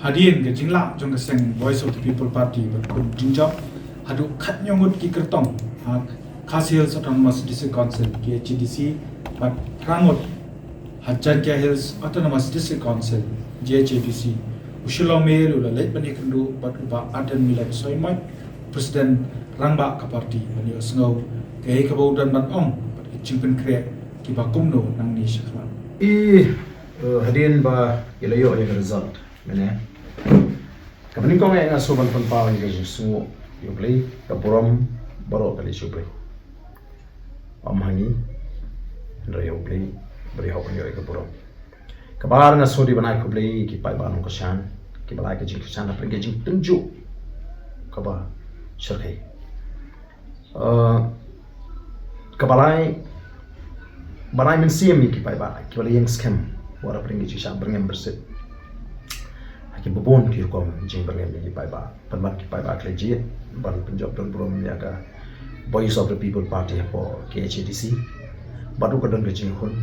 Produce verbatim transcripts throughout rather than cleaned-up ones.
Hadien ka jinglah jong ka seng Voice of the People Party ban khun jingjop haduh khatnyo ngut ki kyrtong ha Khasi Hills Autonomous District Council, K H A D C, bad phra ngut ha Jaintia Hills Autonomous District Council, J H A D C, u Shillong Mayor u la leit ban ïakynduh bad u Bah Ardent Miller Sohimoj, President Rangbah ka party, ban ïohsngew kaei kaba u don ban ong bad ka jingpynkhreh kiba kumno nangne shakhmat. I, eh, hadien ba i la ïoh ïa ka result mynne, kaba nyngkong eh nga sngewbha ban pynpaw ïa ka jingsngew ïa U Blei, ka burom baroh ka leit sha U Blei. Ym ha ngi, hynrei ïa U Blei, ba dei hok ban ïoh ïa ka burom. Kaba ar nga sngewdei ban ai khublei ïa ki paidbah nongkyrshan kiba la ai ka jingkyrshan hapdeng ka jingtynjuh kaba shyrkhei. Eh, kaba lai, ban ai mynsiem ïa ki paidbah kiba la ïeng skhem wat hapdeng ka jingshah byrngem byrsit ha kiba bun ki rukom jingbyrngem ïa ki paidbah. Pynban ki paidbah ki la jied ban pynjop don burom ïa ka Voice of the People Party hapoh K H A D C. Bad ruh ka don ka jingkhun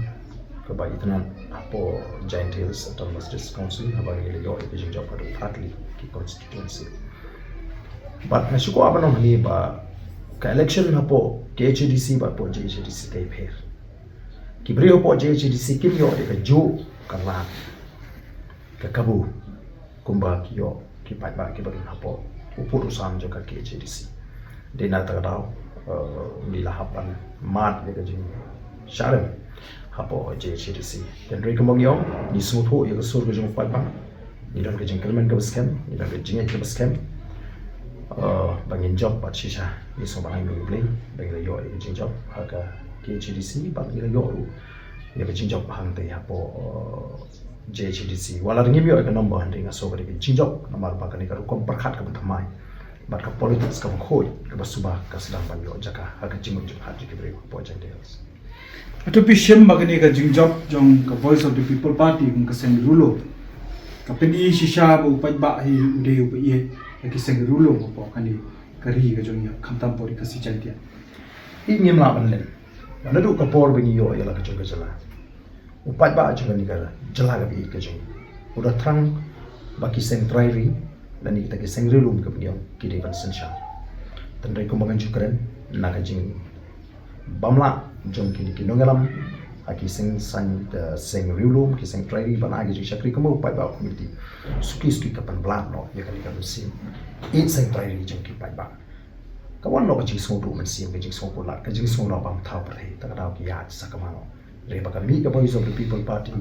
kaba itynnad hapoh Jaintia Hills Autonomous District Council, haba ngi la ïoh ïa ka jingjop haduh phra tylli ki constituency. Bad nga shu kwah ban ong hangne ba ka election hapoh K H A D C bad hapoh J H A D C ka ïapher. Ki briew hapoh J H A D C kim ïoh ïa kajuh ka lad, ka kabu kumba ki ïoh ki paidbah kiba don hapoh u pud u sam jong ka K H A D C. Dei na kata ka daw, eh, ngi la hap ban mad ïa ka jingshah rem hapoh J H A D C. Hynrei kumba ngi ong, ngi sngewthuh ïa ka sur ka jong u paidbah. Ngi don ka jingkyrmen kaba skhem, ngi don ka jingngeit kaba skhem, eh, ba ngin jop bad shisha ngi sngewbha ban ai nguh ïa U Blei ba ngi la ïoh ïa ka jingjop ha ka K H A D C bad ngi la ïoh ruh ïa ka jingjop hangtei hapoh, eh, J H A D C. Wat la ngim ïoh ïa ka number hynrei nga sngew ka dei ka jingjop namar ba kane ka rukom pyrkhat kaba thymmai bad ka politics kaba khuid kaba suba ka sdang ban ïoh jaka ha ka jingmut jingpyrkhat jong ki briew hapoh Jaintia Hills. Hato phi shem ba kane ka jingjop jong ka Voice of the People Party kum ka seng riewlum ka pyni shisha ba u paidbah hi u dei uba ïeit ïa ki seng riewlum hapoh kane ka ri ka jong ngi, khamtam hapoh ri Khasi Jaintia? Ngim lah ban len. Naduh ka por ba ngi ïoh ïa la ka jong ka jylla, u paidbah jong kane ka jylla kaba ïeit ka jong ngi u da thrang ba ki seng trai ri lane kita ki seng riewlum kaba ngi ong ki dei ban synshar. Hynrei kumba ngan ju kren, na ka jing bym lah jong kine ki nongïalam ha ki seng saiñ, eh, seng riewlum, ki seng trai ri ban ai ka jingshakri, kumba u paidbah community suki suki ka pynbna noh ïa kane ka mynsiem ïeit seng trai ri jong ki paidbah. Ka wan noh ka jingsngewduh mynsiem, ka jingsngewduh lad, ka jingsngewduh bam thaw pyrthei, ta ka daw ki ïaid sa ka mano. Hynrei ba ka mih ka Voice of the People Party,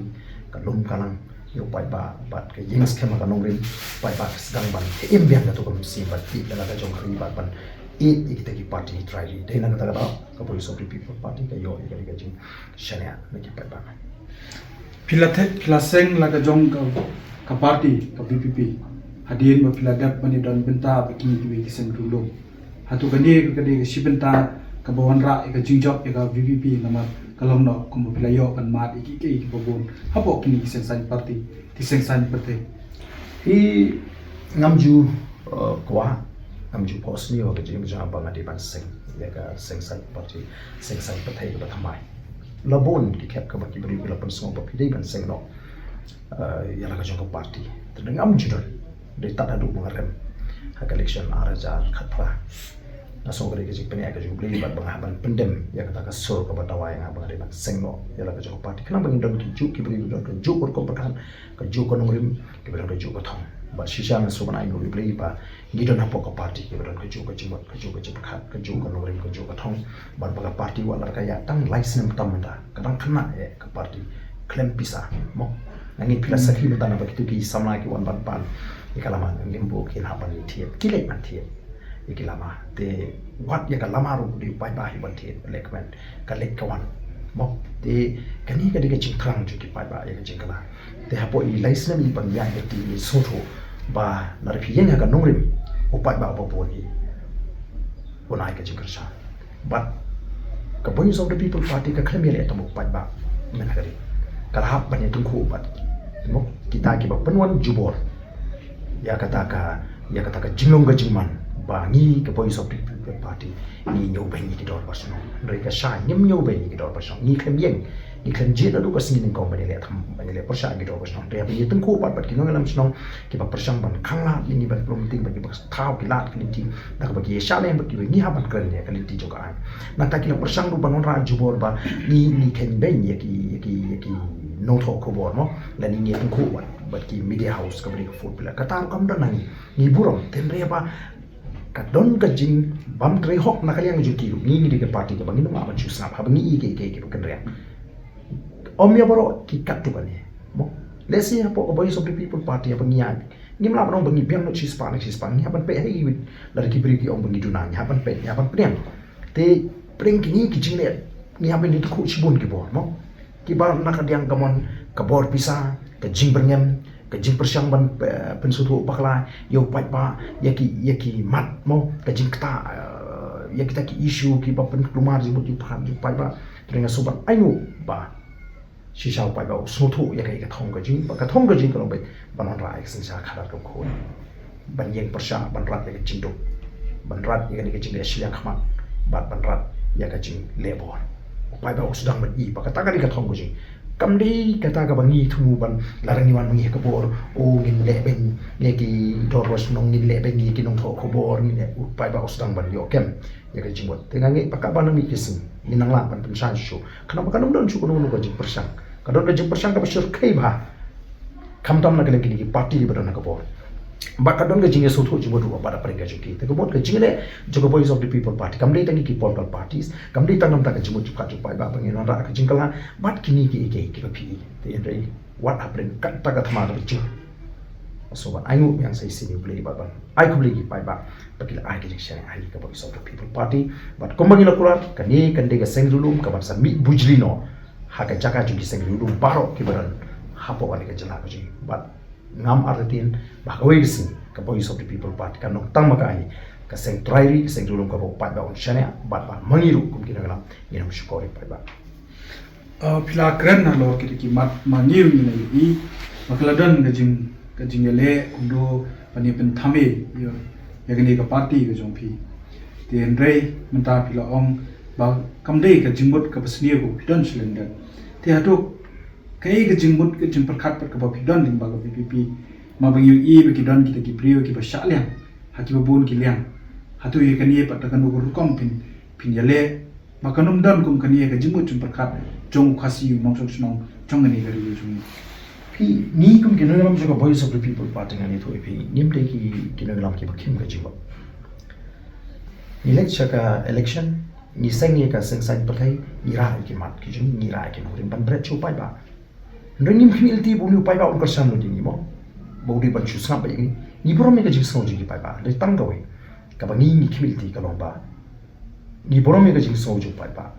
ka lum ka lang ïa u paidbah bad ka ïeng skhem ha ka nongrim, paidbah ka sdang ban im biang kato ka mynsiem ban ïeit ïa la ka jong ka ri bad ban ïeit ïa kita ki party trai ri. Dei na kata ka daw ka Voice of the People Party ka ïoh ïa ka, ïa ka jingshaniah na ki paidbah. Phi la thep, phi la seng la ka jong ka, ka party ka V P P hadien ba phi la dep ban ïadon bynta bad kine kiwei ki seng riewlum. Hato kane ka dei ka shi bynta kaba wanrah ïa ka jingjop ïa ka V P P namar ka long noh kumba phi la ïoh ban mad ïa kiei kiei kiba bun hapoh kine ki seng saiñ party, ki seng saiñ pyrthei? Hi, ngam ju, eh, kwah, ngam ju phohsniew ha ka jingim jong nga ba nga dei ban seng ïa ka seng saiñ party, seng saiñ pyrthei kaba thymmai. La bun ki khep kaba ki briew ki la pynsngew ba phi dei ban seng noh, eh, ïa la ka jong ka party. Te ngam ju don. Dei tad haduh ba nga rem ha ka election ar hajar khatphra. Nga sngew ka dei ka jingpynïaid ka jong U Blei bad ba nga hap ban pyndem ïa kata ka sur kaba dawa ïa nga ba nga dei ban seng noh ïa la ka jong ka party. Khnang ba ngin don kajuh ki briew, don kajuh ka rukom pyrkhat, kajuh ka nongrim, kiba don kajuh ka thong. Bad shisha nga sngewbha ban ai nguh ïa U Blei ba ngi don hapoh ka party kiba don kajuh ka jingmut, kajuh ka jingpyrkhat, kajuh ka nongrim, kajuh ka thong. Bad ba ka party wat la ka ïaid tang lai snem tam mynta, ka dang khynnah eh ka party khlem pisa, mo. Nga ngeit phi la sakhi mynta naba kito ki samla ki wan ban pan ïa ka lama, ngim buh kin hap ban thied, ki leit ban thied ïa ki lama. Te wat ïa ka lama ruh dei u paidbah hi ban thied, leh kmen ka leit ka wan, mo. Te kane ka dei ka jingthrang jong ki paidbah ïa ka jingkylla. Te hapoh i lai snem i ban ïaid ka ti i sngewthuh ba lada phi ïeng ha ka nongrim, u paidbah uba bun hi un ai ka jingkyrshan. Bad ka Voice of the People Party ka khlem ïaleh tang u paidbah mynta ka dei, ka la hap ban ïatyngkhuh bad, mo, kita kiba pynwan jubor ïa kata ka, ïa kata ka jinglong ka jingman ba ngi ka Voice of the People Party ngi ñiewbeiñ ïa ki dorbar shnong. Hynrei ka shai ngim ñiewbeiñ ïa ki dorbar shnong, ngi khlem ïeng Ngi khlem jied naduh ka sngi nyngkong ban ïaleh tham, ban ïaleh pyrshah ïa ki dor ba shnong. Te haba ngi tyngkhuh pat bad ki nongialam shnong kiba pyrshang ban khanglad ïa ngi, ban pynlong meeting, bad kiba thaw ki lad ki lynti da kaba ki ïashah lem bad kiba ngi hap ban kren ïa ka lynti jong ka aiñ. Nangta ki la pyrshang ruh ban wanrah jubor ba ngi, ngi kheiñ beiñ ïa ki, ïa ki, ïa ki nongthoh khubor mo, lane ngi tyngkhuh bad, bad ki media house kaba dei ka Fourth Pillar. Kata ruh kam don na ngi. Ngi burom, te hynrei ba ka don ka jingbam trei hok na ka liang jong ki ruh. Ngi, ngi dei ka party kaba ngim lah ban shu sngap haba ngi i kiei kiei kiba kynriang. Ym ïa baroh ki katto katne mo. Lehse hapoh ka Voice of the People Party haba ngi ïaid, ngim lah ban ong ba ngi biang lut shispah na shispah. Ngi hap ban peit ha iwei, lada ki briew ki ong ba ngi duna, ngi hap ban peit, ngi hap ban pdiang. Te pdeng kine ki jingleh ngi hap ban ïatyngkhuh shibun ki bor mo, kiba na ka liang kamon ka bor pisa, ka jingbyrngem, ka jingpyrshang ban, eh, pynsngewthuh bakla ïa u paidbah ïa ki, ïa ki mat mo, ka jingktah, eh, ïa kita ki issue kiba pynkulmar jingmut jingpyrkhat jong u paidbah. Te nga sngewbha ban ainguh ba shisha u paidbah u sngewthuh ïa kaei ka thong ka jong ngi, ba ka thong ka jong ngi ka long beit ban wanrah ïa ka synshar khadar kaba khuid, ban ïeng pyrshah, ban rat ïa ka jingduk, ban rat ïa kane ka jingleh shiliang khmat, bad ban rat ïa ka jingleh bor. U paidbah u sdang ban i ba kata ka dei ka thong ka jong ngi. Kam dei kata kaba ngi thmu ban, lada ngi wan ma ngi ha ka bor, o, ngin leh beiñ ïa ki dorbar shnong, ngin leh beiñ ïa ki nongthoh khubor, ngin leh, u paidbah u sdang ban ïoh kem ïa ka jingmut. Te nga ngeit ba katba nang mih ki sngi ngin nang lah ban pynshai shuh shuh. Khnang ba kan ym don shuh kano kano ka jingpyrshang. Ka don ka jingpyrshang kaba shyrkhei bha, khamtam na ka liang kine ki party kiba don ha ka bor. Bad ka don ka jingïasngewthuh jingmut ruh bad hapdeng ka jong ki. Te ka mut ka jingleh jong ka Voice of the People Party kam dei tang ïa ki political parties, kam dei tang namar ka jingmut jingpyrkhat jong u paidbah ba ngin wanrah ka jingkylla bad kine kiei kiei kiba phi i. Te hynrei wat hapdeng kata ka thma kaba jur. Sngewbha ban ainguh biang sa shisien ïa U Blei bad ban ai khublei ïa ki paidbah ba ki la ai ka jingshaniah ha ngi ka Voice of the People Party. Bad kumba ngi la kular, kane kan dei ka seng riewlum kaban sa mih bujli noh ha ka jaka jong ki seng riewlum baroh kiba don hapoh kane ka jylla ka jong ngi. Bad ngam artatien ba ha kawei ka sngi ka Voice of the People Party kan long tang ma ka, ai, ka seng trai ri, ka seng riewlum kaba u paidbah un shaniah, bad ba ma ngi ruh kum ki nongïalam ngin ym shukor ïa u paidbah. Ah, phi la kren halor kita ki mat, ma ngi ruh ngi la ïohi ba ka la don ka jing, ka jingïaleh kumno ban ïa pynthame ïa, ïa kane ka party ka jong phi. Te hynrei mynta phi la ong ba kam dei ka jingmut kaba sniew kaba phi don sha lyndet. Te hato kaei ka jingmut ka jingpyrkhat pat kaba phi don lyngba ka V P P, ma ba ngi ïohi ba ki don kita ki briew kiba shah liang ha kiba bun ki liang. Hato ïa kane pat da kano ka rukom phin, phin ïaleh ba kan ym don kum kane ka jingmut jingpyrkhat jong u Khasi, u nongshong shnong jong kane ka ri jong ngi? Phi, ngi kum ki nongïalam jong ka Voice of the People Party, ngan ïathuh ïa phi, ngim dei ki, ki nongïalam kiba khim ka jingmut. Ngi leit sha ka election, ngi seng ïa ka seng saiñ pyrthei, ngi rah ïa ki mat ki jong ngi, ngi rah ïa ki nongrim ban bret sha u paidbah. Hynrei ngim khmih lynti ba une u paidbah un kyrshan lut ïa ngi mo, ba u dei ban shu sngap beit ïa ngi. Ngi burom ïa ka jingsngew jong ki paidbah. Hynrei tang kawei kaba ngi, ngi khmih lynti ka long ba ngi burom ïa ka jingsngew jong u paidbah.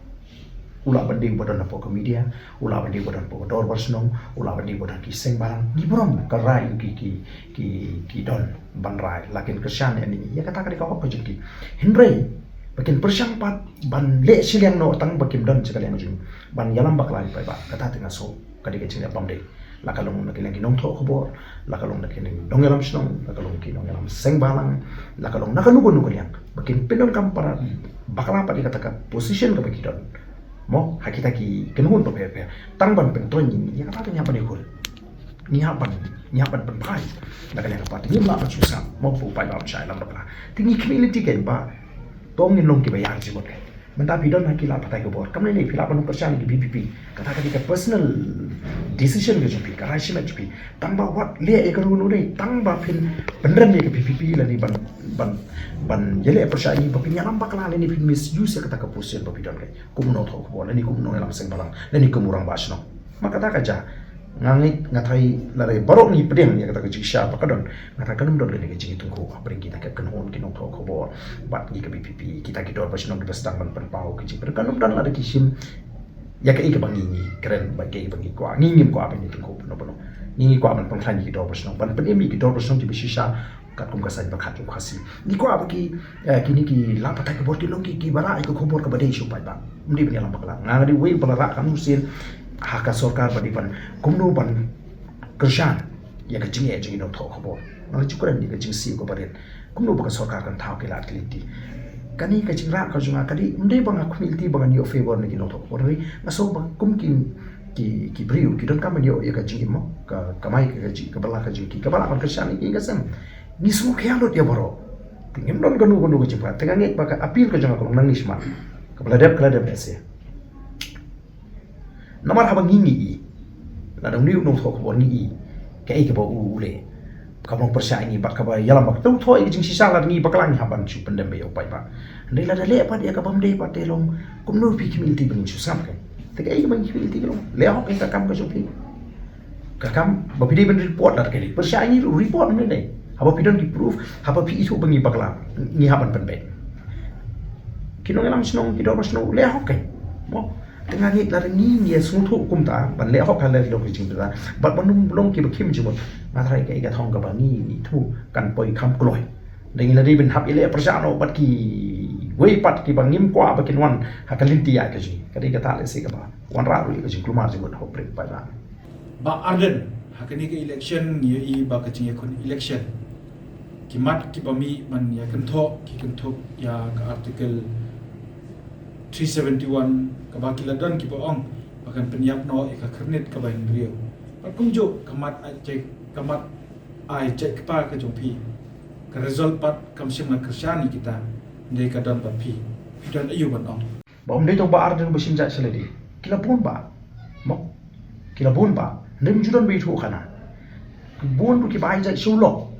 U lah ban dei uba don hapoh ka media, u lah ban dei uba don hapoh ka dorbar shnong, u lah ban dei uba don ki seng balang. Ngi burom ka rai ki, ki, ki, ki don ban rai, la kin kyrshan ïa ngi, ïa kata ka dei ka hok ka jong ki. Hynrei ba kin pyrshang pat ban leh shiliang noh tang ba kim don sha ka liang jong ngi ban ïalam bakla ïa u paidbah, kata te nga sngew ka dei ka jingleh bym dei. La ka long na ka liang ki nongthoh khubor, la ka long na ka liang ki nongïalam shnong, la ka long ki nongïalam seng balang, la ka long na kano kano ka liang, ba kin pyndonkam para bakla pat ïa kata ka position kaba ki don mo ha kita ki kynhun bapher bapher tang ban pyntrei ïa ngi. Ïa kata te ngi hap ban ïakhun, ngi hap ban, ngi hap ban pynphai na ka liang ka party. Ngim lah ban shu sngap mo ba u paidbah un shah ïalam bakla. Te ngi khmih lynti kein ba to ngin long kiba ïar jingmut kein. Mynta phi don ha ki lad pathai ka bor, kam lei lei phi lah ban ym kyrshan ïa ki V P P. Kata ka dei ka personal decision ka jong phi, ka rai shimet jong phi. Tang ba wat leh ïa kano kano dei tang ba phin pynrem ïa ka V P P lane ban, ban, ban ïaleh pyrshah ïa ngi ba phin ïalam bakla lane phin misuse ïa kata ka position ba phi don kein, kum u nongthoh khubor lane kum u nongïalam seng balang lane kum u rangbah shnong. Ma kata ka jia, nga ngeit, nga tharai lada baroh ngi pdiang ïa kata ka jingshisha ba ka don, nga tharai kan ym don lane ka jingïatyngkhuh hapdeng kita ki kynhun ki nongthoh khubor bad ngi ka V P P, kita ki dorbar shnong kiba sdang ban pynpaw ka jingpynim, kan ym don lada ki shim ïa kaei kaba ngi, ngi kren bad kaei kaba ngi kwah. Ngi ngim kwah ban ïatyngkhuh bynno bynno. Ngi, ngi kwah ban pynkhlaiñ ïa ki dorbar shnong, ban pynim ïa ki dorbar shnong kiba shisha katkum ka saiñ pyrkhat jong u Khasi. Ngi kwah ba ki, eh, kine ki lad pathai ka bor ki long ki, kiba rah ïa ka khubor kaba dei sha u paidbah, ym dei ban ïalam bakla. Nga dei uwei uba la rah katno sien ha ka sorkar ba dei ban, kumno ban kyrshan ïa ka jingeh jong ki nongthoh khubor. Nga la ju kren ïa ka jingsiew kaba rit, kumno ba ka sorkar kan thaw ki lad ki lynti. Kane ka jingrah ka jong nga ka dei, ym dei ba nga khmih lynti ba ngan ïoh favor na ki nongthoh khubor, hynrei nga sngew ba kum ki ki, ki briew ki donkam ban ïoh ïa ka jingim, ka kamai ka jingim, ka ba lah ka jingim, ka ba lah ban kyrshan ïa ka sem. Ngi sngewkhia lut ïa baroh. Te ngim don kano kano ka jingpyrkhat. Te nga ngeit ba ka appeal ka jong nga ka long nangne shakhmat, ka ba la dep ka la dep, lehse. Namar haba ngi, ngi i, lada une u nongthoh khubor ngi i kaei kaba u, u leh, kaba long pyrshah ïa ngi bad kaba ïalam bad ka thoh ïa ka jingshisha lada ngi bakla ngi hap ban shu pyndem beit ïa u paidbah. Hynrei lada leh pat ïa ka bym dei pat te long kumno phi khmih lynti ba ngin shu sngap? Ka te kaei kaba ngi khmih lynti ka long leh hok ïa ka kam ka jong phi. Ka kam ba phi dei ban report, lada ka dei pyrshah ïa ngi ruh report, ym dei. Haba phi don ki proof, haba phi ithuh ba ngi bakla, ngi hap ban pynbeit. Ki nongïalam shnong, ki dorbar shnong, leh hok kein, mo. Te nga ngeit lada ngi, ngi ïa sngewthuh kumta ban leh hok ha lade ki jingpynbeit bad ban ym long kiba khim jingmut, nga tharai kaei ka thong kaba ngi, ngi ithuh kan poi kham kloi. Te ngi la dei ban hap ïaleh pyrshah noh bad kiwei pat kiba ngim kwah ba kin wan ha ka lynti ïaid ka jong ngi. Ka dei kata lehse kaba wanrah ruh ïa ka jingkulmar jingmut ha u paidbah. Bah Ardent, ha kane ka election ngi ïohi ba ka jingïakhun election, ki mat kiba mih ban ïa kynthoh ki kynthup ïa ka Article three seventy-one, kaba ki la don kiba ong ba kan pynïap noh ïa ka khyrnit kaba hynriew. Bad kumjuh ka mat ai jai, ka mat ai jai kpa ka jong phi, ka result pat kam shym la kyrshan ïa kita. Hynrei ka don bad phi, phi don aïu ban ong? Ba ym dei tang Bah Ardent ba shim jait sha lade. Ki la bun bah. Mo. Ki la bun bah. Hynrei ym ju don ba ithuh khana. Ki bun ruh kiba ai jait sha u lok.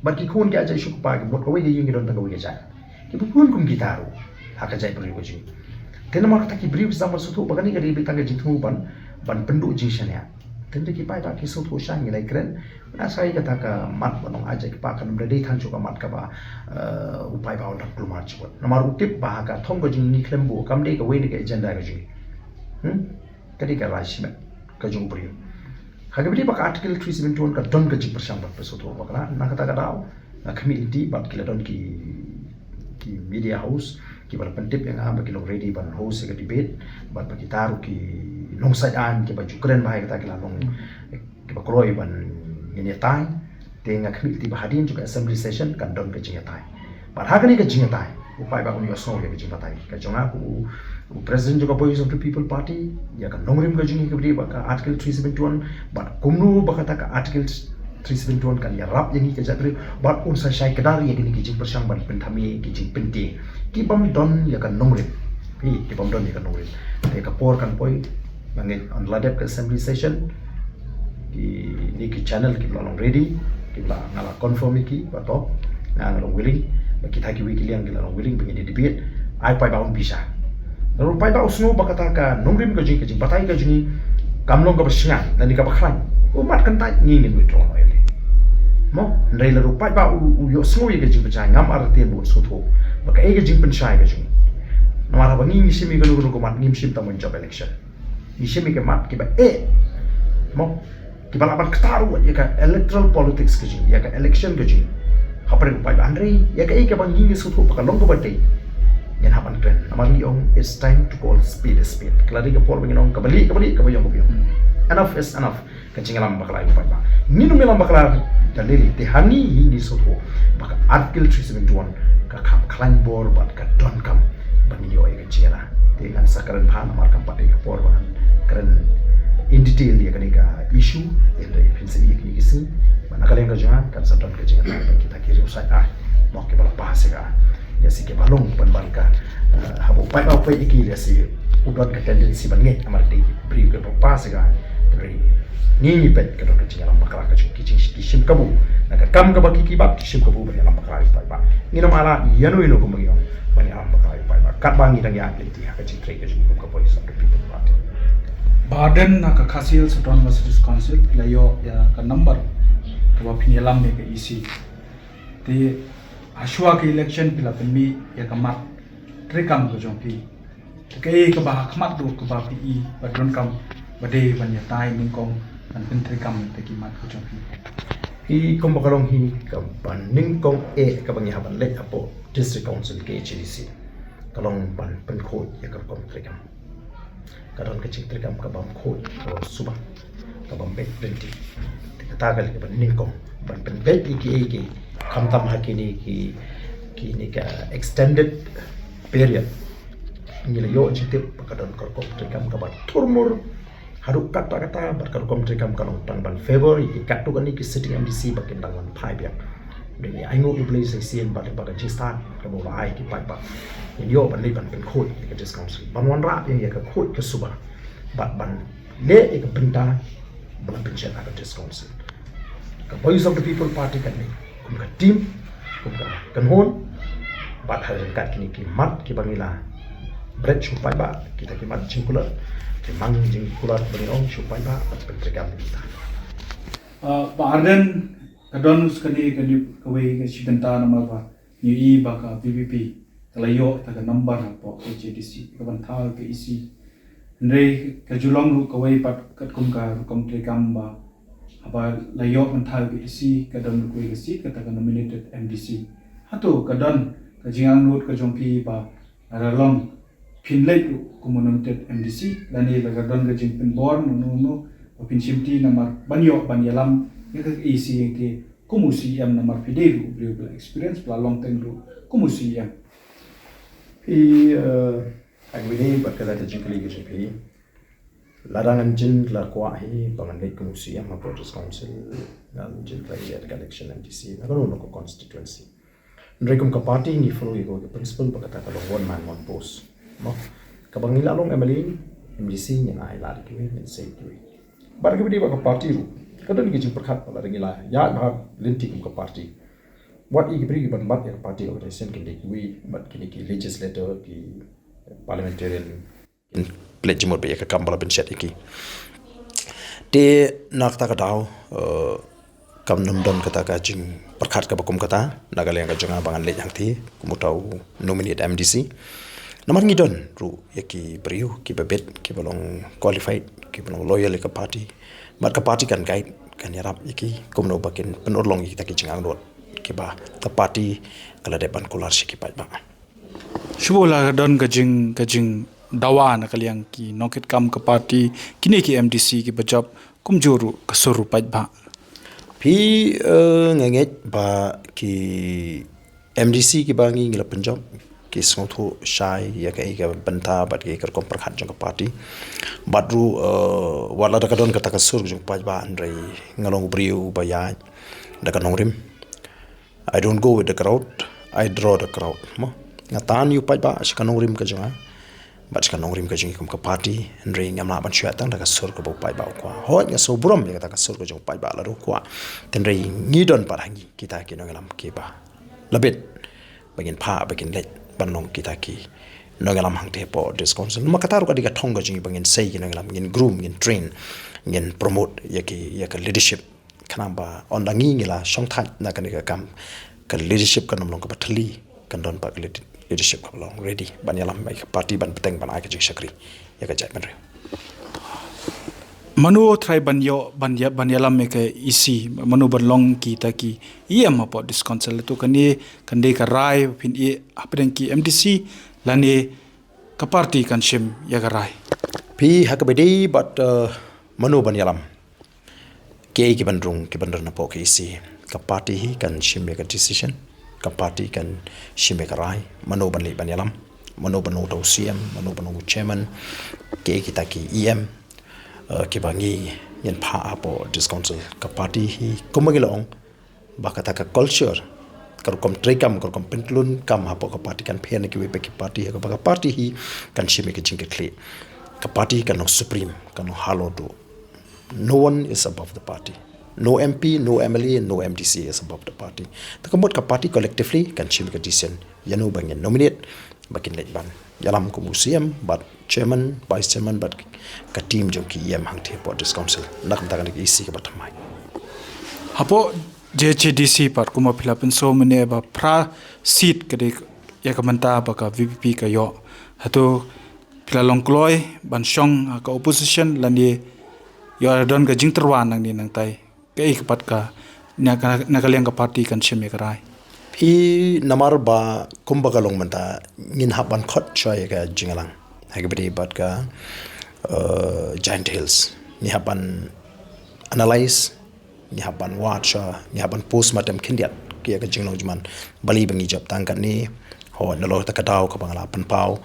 Bad ki khun ki ai jait sha u kpa, ki mut kawei ka ïing ki don tang kawei ka jait. Kiba bun kum kita ruh ha ka jaitbynriew ka jong ngi. Te namar kata ki briew ki sdang ban sngewthuh ba kane ka dei beit tang ka jingthmu ban, ban pynduh jingshaniah. Te hynrei ki paidbah ki sngewthuh shai, ngi la ïakren. Nga sa ïa kata ka mat ba nong ai jai kpa kan ym da dei than shuh ka mat kaba, eh, u paidbah un dang kulmar jingmut. Namar u tip ba ha ka thong ka jong ngi khlem buh, kam dei kawei na ka agenda ka jong ngi. Hmm? Ka dei ka rai shimet ka jong u briew. Ha kaba ïadei bad ka Article three seventy-one ka don ka jingpyrshang bad pyrshah to bakla. Na kata ka daw nga khmih lynti bad ki la don ki, ki media house kiba la pyntip ïa nga ba ki long ready ban host ïa ka debate bad ba kita ruh ki nongsaid aiñ kiba ju kren bha ïa kata ki la long kiba kloi ban ngin ïatai. Te nga khmih lynti ba hadien jong ka assembly session kan don ka jingïatai. Bad ha kane ka jingïatai u paidbah un ïohsngew ïa ka jingbatai ka jong nga kum u, u president jong ka Voice of the People Party ïa ka nongrim ka jong ngi kaba ïadei bad ka Article three seventy-one bad kumno ba kata ka Article three seventy-one kan ïarap ïa ngi ka jaitbynriew bad un sa shai kdar ïa kine ki jingpyrshang ban pynthame ki jingpyntieng ki bym don ïa ka nongrim. Phi, ki bym don ïa ka nongrim. Te ka por kan poi, nga ngeit haba la dep ka assembly session, kine ki channel kiba la long ready, kiba la, nga la confirm ïa ki ba to nga, nga long willing, ba kita kiwei ki liang ki la long willing ba ngin ïa debate. Ai paidbah un bishar. Lada u paidbah u sngew ba kata ka nongrim ka jong ngi, ka jingbatai ka jong ngi kam long kaba shngaiñ lane kaba khlaiñ, u mat kyntait, ngi ngin withdraw noh ïa lade. Mo, hynrei lada u paidbah u, u ïohsngew ïa ka jingpynshai, ngam artatien ba un sngewthuh ba kaei ka jingpynshai ka jong ngi. Namar haba ngi, ngi shim ïa kano kano ka mat ngim shim tang ban jop election. Ngi shim ïa ka mat kiba eh, mo, kiba lah ban ktah ruh ïa ka electoral politics ka jong ngi, ïa ka election ka jong ngi. Hapdeng u paidbah, hynrei ïa kaei kaba ngi, ngi sngewthuh ba ka long kaba dei, ngin hap ban kren. Namar ngi ong it's time to call spade a spade. Ka la dei ka por ba ngin ong kaba lieh kaba lieh, kaba ïong kaba ïong. Enough is enough. Ka jingïalam bakla ïa u paidbah, ngin ym ïalam bakla da lei lei. Te ha ngi, ngi sngewthuh ba ka Article three seventy-one ka kham khlaiñ bor bad ka donkam ba ngin ïoh ïa ka jingïada. Te ngan sa kren bha namar kam pat dei ka por ba ngan kren in detail ïa kane ka issue. Te hynrei phin sa ïohi ïa kine ki sngi ba na ka liang ka jong nga kan sa don ka jingïada bad kita ki riewsaid aiñ, mo, kiba la pass ïa ka, ïa si kiba long pynban ka, eh, haba u paidbah u peit ïa ki, ïa si u don ka tendency ban ngeit, namar dei ki briew kiba pass ïa ka. Hynrei ngi, ngi peit ka don ka jingïalam bakla ka jong ki, jing, ki shim kabu na ka kam kaba ki, ki bat, ki shim kabu ban ïalam bakla ïa u paidbah. Ngin ym ai lad ïano ïano kumba ngi ong ban ïalam bakla ïa u paidbah katba ngi dang ïaid lynti ha ka jingtrei ka jong ngi kum ka Voice of the People Party. Bah Ardent, na ka Khasi Hills Autonomous District Council phi la ïoh ïa ka number kaba phin ïalam ïa ka E C. Te hashwa ka election phi la pynmih ïa ka mat treikam ka jong phi. Te kaei kaba ha khmat ruh kaba phi i ba donkam ba dei ban ïatai nyngkong ban pyntreikam ïa kita ki mat ka jong phi? Hi kumba ka long hi, kaba nyngkong eh kaba ngi hap ban leit hapoh District Council K H A D C ka long ban pynkhuid ïa ka rukom treikam. Ka don ka jingtreikam ka bym khuid, ka bym suba, ka bym beit lynti. Te kata ka long kaba nyngkong, ban pynbeit ïa kiei kiei, khamtam ha kine ki, kine ka extended period. Ngi la ïoh jingtip ba ka don ka rukom treikam kaba thurmur, Haduh katta katta bad ka rukom treikam ka long tang ban favour ïa ki katto katne ki sitting M D C ba kin dang wan phai biang. Dei ngi ai nguh ïa U Blei sa shisien bad lyngba ka jingstad kaba u la ai ki paidbah. Ngin ïoh ban leit ban pynkhuid ïa ka District Council, ban wanrah ïa ka khuid ka suba bad ban leh ïa ka bynta ba la pynshet ha ka District Council. Ka Voice of the People Party kan leit kum ka team, kum ka kynhun, bad ha ryngkat kine ki mat kiba ngi la bret sha u paidbah, kita ki mat jingkular, ki mang jingkular ba ngi ong sha u paidbah bad pyntreikam ïa kita. Ah, Bah Ardent, ka don sa kane, kane kawei ka shi bynta namar ba ngi ïohi ba ka V P P ka la ïoh ïa ka number hapoh H A D C ka ban thaw ïa ka E C. Hynrei ka ju long ruh kawei pat katkum ka rukom treikam ba haba la ïoh ban thaw ïa ka E C ka don ruh kawei ka seat kata ka nominated M D C. Hato ka don ka jingangnud ka jong phi ba lada long phin leit ruh kum u nominated M D C lane lada don ka jingpynbor mano mano ba phin shimti namar ban ïoh ban ïalam ïa ka E C ïa ka kum u C E M namar phi dei ruh u briew ba la experience ba la long teng ruh kum u C E M. Phi, eh, ha kaba ïadei bad kata ka jingkylli ka jong phi, lada ngan jin la kwah hi ba ngan leit kum u C E M hapoh District Council, ngan jin la ïa ka election M D C na kano kano ka constituency. Hynrei kum ka party ngi follow ïa ka principle ba kata ka long one man one vote. Mo, kaba ngi la long M L A, M D C ngin ai lad ïa kiwei, ngin sei ïa kiwei. Bad kaba ïadei bad ka party ruh, ka don ka jingpyrkhat ba lada ngi la ïaid bha lynti kum ka party, wat ïa ki briew kiban bat ïa ka party organization kin dei kiwei, bad kine ki legislator, ki parliamentarian, kin pynleit jingmut bad ïa ka kam ba la pynshet ïa ki. Te na kata ka daw, eh, kam nym don kata ka jingpyrkhat kaba kum kata na ka liang ka jong nga ba ngan leit hangtei kum uta u nominate M D C. Namar ngi don ruh ïa ki briew kiba bit, kiba long qualified, kiba long loyal ïa ka party. Bad ka party kan guide, kan ïarap ïa ki kumno ba kin pynurlong ïa kita ki jingangnud kiba ka party ka la dep ban kular sha ki paidbah. Shu ba la don ka jing, ka jingdawa na ka liang ki nongkitkam ka party, kine ki M D C kiba jop kumjuh ruh ka sur u paidbah. Phi, eh, nga ngeit ba ki M D C kiba ngi, ngi la pynjop ki sngewthuh shai ïa kaei ka bynta bad kaei ka rukom pyrkhat jong ka party. Bad ruh, eh, wat lada ka don kata ka sur jong u paidbah, hynrei nga long u briew ba ïaid da ka nongrim. I don't go with the crowd, I draw the crowd. Mo, nga tan ïa u paidbah sha ka nongrim ka jong nga bad sha ka nongrim ka jong ngi kum ka party, hynrei ngam lah ban shu ïaid tang da ka sur kaba u paidbah u kwah. Hooid, nga sngewburom ïa kata ka sur ka jong u paidbah lada u kwah. Hynrei ngi don pat ha ngi kita ki nongïalam kiba la bit ba ngin phah, ba ngin leit ban long kita ki nongïalam hangtei hapoh District Council. Namar kata ruh ka dei ka thong ka jong ngi ba ngin sei ki nongïalam, ngin groom, ngin train, ngin promote ïa ki, ïa ka leadership. Khnang ba ynda ngi, ngi la shong thait na kane ka kam, ka leadership kan ym long kaba thylli, kan don pat ka lead-, leadership kaba long ready ban ïalam ïa ka party, ban bteng, ban ai ka jingshakri ïa ka jaitbynriew. Mano trai ban ïoh, ban ïa-, ban ïalam ïa ka E C, mano ban long kita ki E M hapoh District Council? Hato kane kan dei ka rai ba phin ïeh hapdeng ki M D C lane ka party kan shim ïa ka rai? Phi, ha kaba ïadei bad, eh, mano ban ïalam, kiei kiban rung, kiban don hapoh ka E C, ka party hi kan shim ïa ka decision, ka party kan shim ïa ka rai mano ban leit ban ïalam, mano ban long uta u C M, mano ban long u chairman, kiei kita ki E M, eh, kiba ngi, ngin phah hapoh District Council. Ka party hi kumba ngi la ong ba kata ka culture, ka rukom treikam, ka rukom pynthlun kam hapoh ka party kan pher na kiwei pat ki party, ha kaba ka party hi kan shim ïa ka jingkitkhlieh. Ka party kan long supreme, kan long halor duh. No one is above the party. No M P, no M L A, no M D C is above the party. Te ka mut ka party collectively kan shim ïa ka decision ïano ba ngin nominate ba kin leit ban ïalam kum u C M bad chairman, vice chairman bad ka team jong ki E M hangtei hapoh District Council. Na ka bynta kane ka E C kaba thymmai. Hapoh J H A D C pat kumba phi la pynsngew mynne ba phra seat ka dei ïa ka bynta ba ka V P P ka ïoh. Hato phi la long kloi ban shong ha ka opposition lane ïoh don ka jingtyrwa nangne nangtai? Kaei ka pat ka, na ka, na ka liang ka party kan shim ïa ka rai? Phi, namar ba kumba ka long mynta ngin hap ban khot shuwa ïa ka jingïalang ha kaba ïadei bad ka, eh, Jaintia Hills. Ngi hap ban analyse, ngi hap ban wad shuwa, ngi hap ban postmortem khyndiat ïa ka jinglong jingman. Balei ba ngi jop tang katne? Hooid, nalor kata ka daw kaba nga la pynpaw,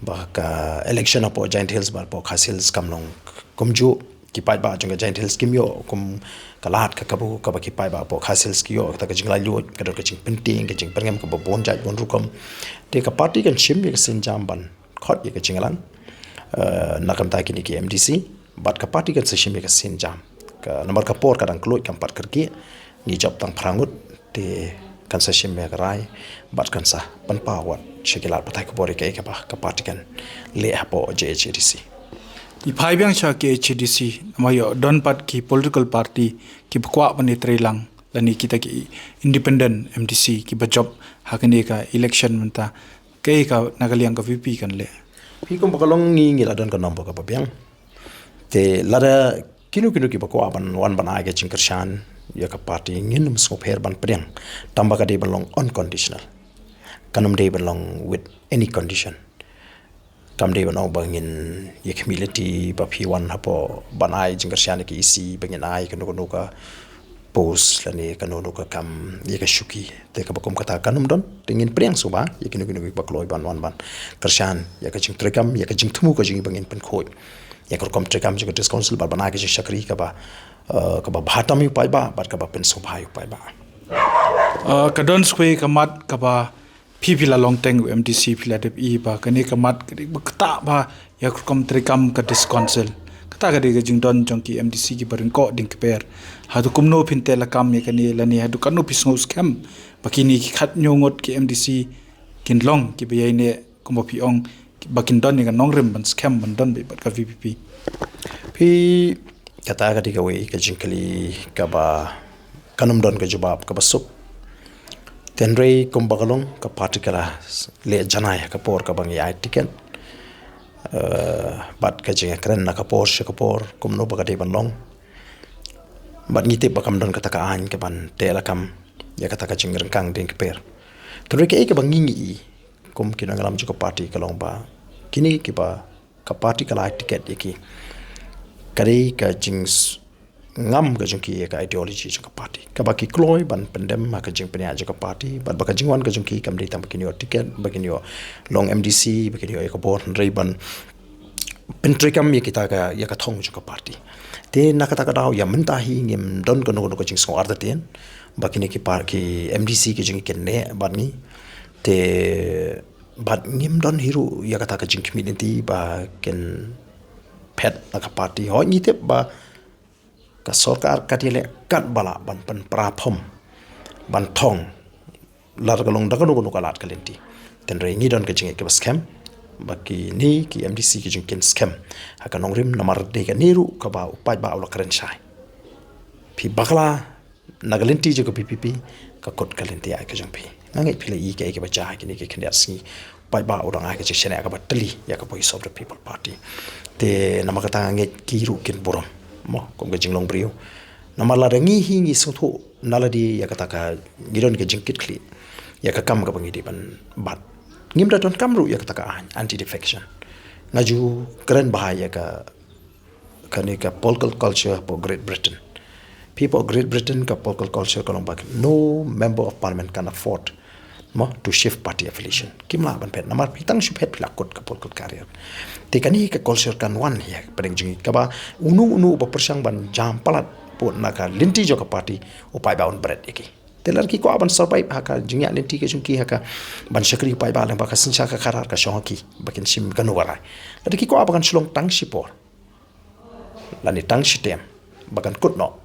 ba ka election hapoh Jaintia Hills bad hapoh Khasi Hills kam long kumjuh. Ki paidbah jong ka Jaintia Hills kim ïoh kum ka lad ka kabu kaba ki paidbah hapoh Khasi Hills ki ïoh kata ka jinglaitluid, ka don ka jingpyntieng, ka jingpyrngem kaba bun jait bun rukom. Te ka party kan shim ïa ka sienjam ban khot ïa ka jingïalang, eh, na ka bynta kine ki M D C, bad ka party kan sa shim ïa ka sienjam. Ka namar ka por ka dang kylluid kam pat kyrkieh, ngi jop tang phra ngut, te kan sa shim ïa ka rai, bad kan sa pynpaw wat sha ki lad pathai khubor ïa kaei kaba ka party kan leh hapoh J H A D C. Ngi phai biang sha K H A D C, namar ïoh don pat ki political party kiba kwah ban ïatreilang lane kita ki independent M D C kiba jop ha kane ka election mynta. Kaei ka na ka liang ka V P kan leh? Phi, kumba ka long ngi, ngi la don ka nongbuh kaba biang. Te lada kino kino kiba kwah ban wan ban ai ka jingkyrshan ïa ka party, ngin ym sngewpher ban pdiang. Tangba ka dei ban long unconditional. Kan ym dei ban long with any condition. Kam dei ban ong ba ngin ïa khmih lynti ba phi wan hapoh ban ai jingkyrshan ïa ka E C ba ngin ai kano kano ka post lane kano kano ka kam ïa ka shuki. Te kaba kum kata kan ym don. Te ngin pdiang sngewbha ïa kino kino kiba kloi ban wan ban kyrshan ïa ka jingtreikam, ïa ka jingthmu ka jong ngi ba ngin pynkhuid ïa ka rukom treikam jong ka District Council bad ban ai ka jingshakri kaba, eh, kaba bha tam ïa u paidbah bad kaba pynsngewbha ïa u paidbah. Eh, ka don sa kawei ka mat kaba phi, phi la long teng u M D C, phi la dep ïohi ba kane ka mat ka dei ba ktah bha ïa ka rukom treikam ka District Council. Kata ka dei ka jingdon jong ki M D C kiba ryngkoh dieng kper. Haduh kumno phin teh lakam ïa kane lane haduh katno phi sngew skhem ba kine ki khathynñiew ngut ki M D C kin long kiba ïaineh kumba phi ong, ba kin don ïa ka nongrim ban skhem ban don beit bad ka V P P? Phi, kata ka dei kawei ka jingkylli kaba kan ym don ka jubab kaba suk. Hynrei kumba ka long, ka party ka la leh janai ha ka por kaba ngi ai tiket, eh, bad ka jingkren na ka por sha ka por kumno ba ka dei ban long. Bad ngi tip ba kam don kata ka aiñ kaban teh lakam ïa kata ka jingryngkang dieng kper. Hynrei kaei kaba ngi ngi i kum ki nongïalam jong ka party ka long ba kine kiba ka party ka la ai tiket ïa ki, ka dei ka jingngam ka jong ki ïa ka ideology jong ka party, kaba ki kloi ban pyndem ha ka jingpynïaid jong ka party. Bad ba ka jingwan ka jong ki kam dei tang ba kin ïoh tiket, ba kin ïoh long M D C, ba kin ïoh ïa ka bor, hynrei ban pyntreikam ïa kita ka, ïa ka thong jong ka party. Te na kata ka daw, ïa mynta hi ngim don kano kano ka jingsngew artatien ba kine ki par-, ki M D C ki jong ngi kin neh bad ngi. Te bad ngim don hi ruh ïa kata ka jingkhmih lynti ba kin phet na ka party. Hooid, ngi tip ba ka sorkar ka dei leh katba lah ban pynpra phom ban thong lada ka long da kano kano ka lad ka lynti. Hynrei ngi don ka jingngeit kaba skhem ba kine ki M D C ki jong ngi kin skhem ha ka nongrim, namar dei kane ruh kaba u paidbah u la kren shai. Phi bakla na ka lynti jong ka V P P, ka kut ka lynti ai ka jong phi. Nga ngeit phi la i kaei kaba jia ha kine ki khyndiat sngi. Paidbah u dang ai ka jingshaniah kaba tylli ïa ka Voice of the People Party. Te namar kata nga ngeit ki ruh kin burom, mo, kum ka jinglong briew. Namar lada ngi hi ngi sngewthuh na lade ïa kata ka, ngi don ka jingkitkhlieh ïa ka kam kaba ngi dei ban bat. Ngim da donkam ruh ïa kata ka aiñ anti defection. Nga ju kren bha ïa ka, kane ka political culture hapoh Great Britain. Phi, hapoh Great Britain ka political culture ka long ba no member of parliament can afford, mo, to shift party affiliation. Kim lah ban phet, namar phi tang shu phet phi la kut ka political career. Te kane ka culture kan wan ïa pdeng jong ngi, kaba uno uno uba pyrshang ban jam palat pud na ka lynti jong ka party, u paidbah un bret ïa ki. Te lada ki kwah ban survive ha ka jingïaid lynti ka jong ki ha ka ban shakri u paidbah lyngba ka synshar ka khadar, ka shong ha ki ba kin shim kano ka rai. Lada ki kwah ba kan shu long tang shipor lane tang shi term, ba kan kut noh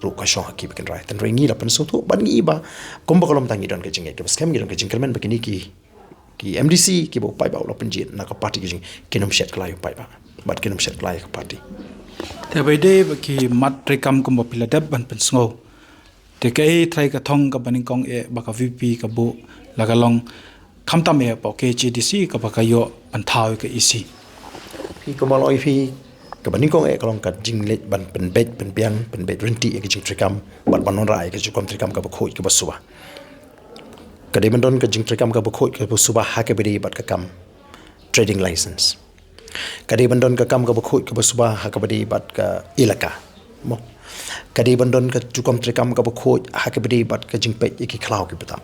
ruh, ka shong ha ki ba kin rai. Hynrei ngi la pynsngewthuh bad ngi i ba kumba ka long, tang ngi don ka jingngeit kaba skhem, ngi don ka jingkyrmen ba kine ki, ki M D C kiba u paidbah u la pynjied na ka party ka jong ngi, kin ym shet kylla ïa u paidbah bad kin ym shet kylla ïa ka party. Te ba ïadei bad ki mat treikam kumba phi la dep ban pynsngew, te kaei trai ka thong kaba nyngkong eh ba ka V P P ka buh la ka long, khamtam eh hapoh K H A D C kaba ka ïoh ban thaw ïa ka E C? Phi, kumba la ong ïa phi, kaba nyngkong eh ka long ka jingleit ban pynbeit pynbiang, pynbeit ryntih ïa ka jingtreikam bad ban wanrah ïa ka jingkham treikam kaba khuid kaba suba. Ka dei ban don ka jingtreikam kaba khuid kaba suba ha kaba ïadei bad ka kam trading license. Ka dei ban don ka kam kaba khuid kaba suba ha kaba ïadei bad ka elaka, mo. Ka dei ban don ka jingkham treikam kaba khuid ha kaba ïadei bad ka jingpeit ïa ki khlaw ki btap.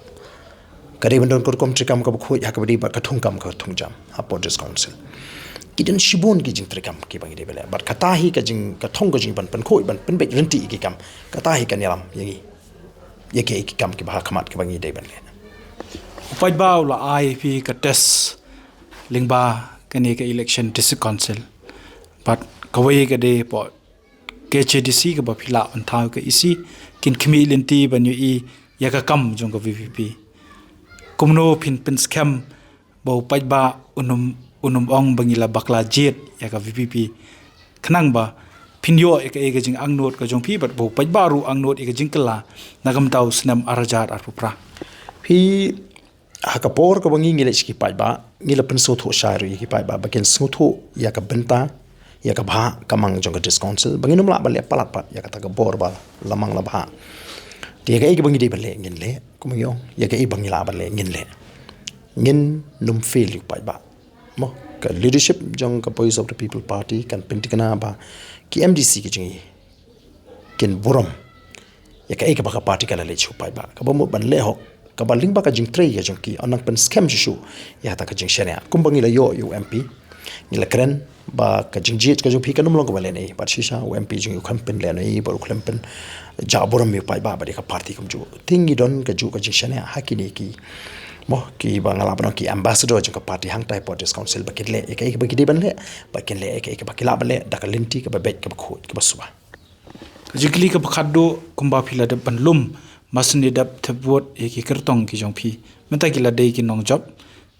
Ka dei ban don ka rukom treikam kaba khuid ha kaba dei bad ka thungkam ka thungjam hapoh District Council. Ki don shibun ki jingtreikam kiba ngi dei ban leh. Bad kata hi ka jing, ka thong ka jingban pynkhuid, ban pynbeit rynti ïa ki kam. Kata hi kan ïalam ïa ngi ïa ki, ïa ki kam kiba ha khmat kiba ngi dei ban leh. U paidbah u la ai phi ka test lyngba kane ka election District Council. Bad kawei ka dei hapoh K H A D C kaba phi lah ban thaw ka E C, kin khmih lynti ban ïohi ïa ka kam jong ka V P P. Kumno phin pynskhem ba u paidbah un ym, un ym ong ba ngi la bakla jied ïa ka V P P. Khnang ba phin ïoh ïa kaei ka jingangnud ka jong phi bad ba u paidbah ruh angnud ïa ka jingkylla na ka bynta u snem ar hajar arphew phra. Phi, ha ka por kaba ngi, ngi leit sha ki paidbah, ngi la pynsngewthuh shai ruh ïa ki paidbah ba kin sngewthuh ïa ka bynta, ïa ka bhah ka mang jong ka District Council, ba ngin ym lah ban leh palat pat ïa kata ka bor ba la mang la bhah. Te ïa kaei kaba ngi dei ban leh ngin leh, kumba ngi ong, ïa kaei ba ngi lah ban leh ngin leh. Ngin ym fail ïa u paidbah. Mo, ka leadership jong ka Voice of the People Party kan pynthikna ba ki M D C ki jong ngi kin burom ïa kaei kaba ka party ka la leit sha u paidbah, kaba mut ban leh hok, kaba lyngba ka jingtrei ka jong ki, yn nang pynskhem shuh shuh ïa kata ka jingshaniah. Kumba ngi la ïoh ïa u M P, ngi la kren ba ka jingjied ka jong phi kan ym long kaba lehnoh, bad shisha u M P jong ngi u khlem pynlehnoh bad u khlem pynjah burom ïa u paidbah bad ïa ka party kumjuh. Te ngi don kajuh ka jingshaniah ha kine ki, mo, kiba nga lah ban ong ki ambassador jong ka party hangtai hapoh District Council, ba kin leh ïa kaei kaba ki dei ban leh, ba kin leh ïa kaei kaba ki lah ban leh da ka lynti kaba beit, kaba khuid, kaba suba. Ka jingkylli kaba khatduh, kumba phi la dep ban lum, ba sngewdep thep vote ïa ki kyrtong ki jong phi. Mynta ki la dei ki nongjop,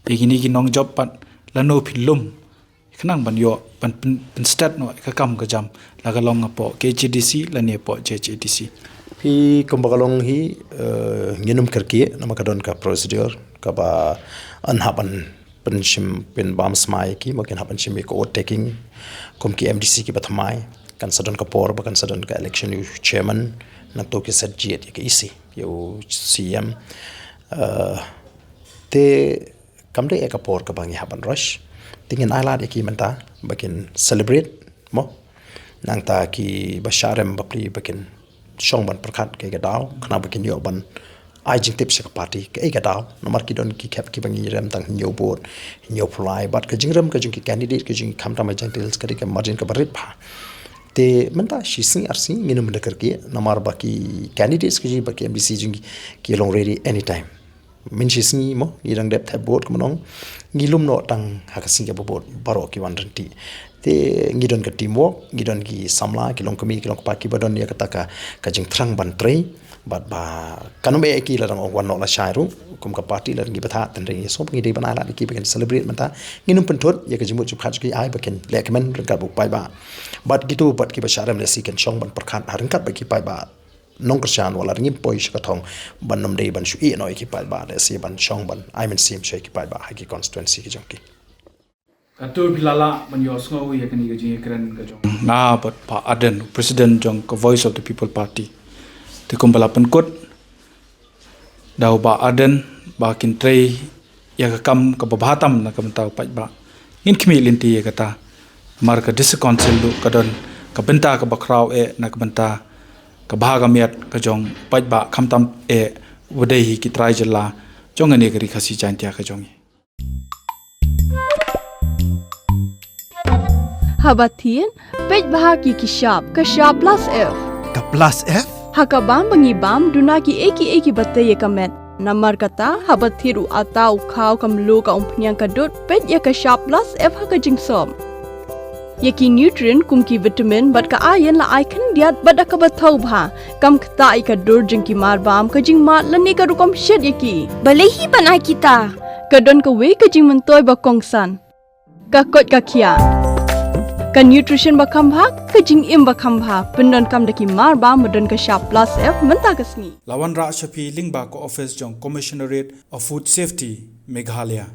ïa kine ki nongjop pat lano phi lum khnang ban ïoh ban pyn-, pynstet noh ïa ka kam ka jam, la ka long hapoh K H A D C lane hapoh J H A D C. Phi, kumba ka long hi, eh, ngin ym kyrkieh, namar ka don ka procedure kaba yn hap ban pynshim, pynbam smai ïa ki, mo, kin hap ban shim ïa ka oath taking kum ki M D C kiba thymmai. Kan sa don ka por ba kan sa don ka election ïa u chairman, nangta ki sa jied ïa ka E C, ïa u C M. Eh, te kam dei ïa ka por kaba ngi hap ban rush. Te ngin ailad ïa ki mynta ba kin celebrate, mo. Nangta kiba shah rem bapli ba kin shong ban pyrkhat kaei ka daw, khnang ba kin ïoh ban ai jingtip sha ka party kaei ka daw. Namar ki don ki khep kiba ngi rem tang hynñiew vote, hynñiew phew lai, bad ka jingrem ka jong ki candidate ka jong ngi khamtam ha Jaintia Hills ka dei ka margin kaba rit bha. Te mynta shi sngi ar sngi ngin ym da kyrkieh, namar ba ki candidates ka jong ngi, ba ki M D C jong ngi, ki long ready anytime. Mynshisngi, mo, ngi dang dep thep vote, kumno, ngi lum noh tang ha ka sngi kaba bud, baroh ki wan rynti. Te ngi don ka teamwork, ngi don ki samla, ki longkmie, ki longkpa, kiba don ïa kata ka, ka jingthrang ban trei. Bad ba kan ym eh ïa ki lada ong wan noh lashai ruh, kum ka party lada ngi bthah, tang ngi sngewbha, ngi dei ban ailad ïa ki ba kin celebrate mynta. Ngin ym pynthut ïa ka jingmut jingpyrkhat jong ki, ai ba kin leh kmen ryngkat bad u paidbah. Bad kito pat kiba shah rem lehse kin shong ban pyrkhat ha ryngkat bad ki paidbah nongkyrshan, wat la ngim poi sha ka thong ban ym dei ban shu ïeh noh ïa ki paidbah, lehse ban shong ban ai mynsiem sha ki paidbah ha ki constituency ki jong ki. Katto phi la lah ban ïohsngew ïa kane ka jingïakren ka jong nga bad Bah Ardent, President jong ka Voice of the People Party. Te kumba la pynkut da u Bah Ardent ba kin trei ïa ka kam kaba bha tam na ka bynta u paidbah. Ngin khmih lynti ïa kata. Namar ka District Council ruh ka don ka bynta kaba khraw eh na ka bynta ka bha ka miat ka jong u paidbah, khamtam eh ba dei hi ki trai jylla jong kane ka Ri Khasi Jaiñtia ka jong ngi. Haba thied, peit bha ki ki shap, ka shap plus F. Ka plus F? Ha ka bam ba ngi bam, duna kiei kiei kiba tei ïa ka met. Namar kata, haba thied u atta, u khaw, ka mluh, ka umphniang, ka dud, peit ïa ka shap plus F ha ka jingsop. Ïa ki nutrient kum ki vitamin bad ka iron la ai khyndiat bad da kaba thaw bha. Kam ktah ïa ka dur jong ki marbam, ka jingmad lane ka rukom shet ïa ki. Balei hi ban ai kita? Ka don kawei ka jingmyntoi ba kongsan. Ka koit ka khiah. Ka nutrition ba kham bha, ka jingim ba kham bha. Pyndonkam da ki marbam ba don ka shap plus F mynta ka sngi. La wanrah sha phi lyngba ka office jong Commissionerate of Food Safety, Meghalaya.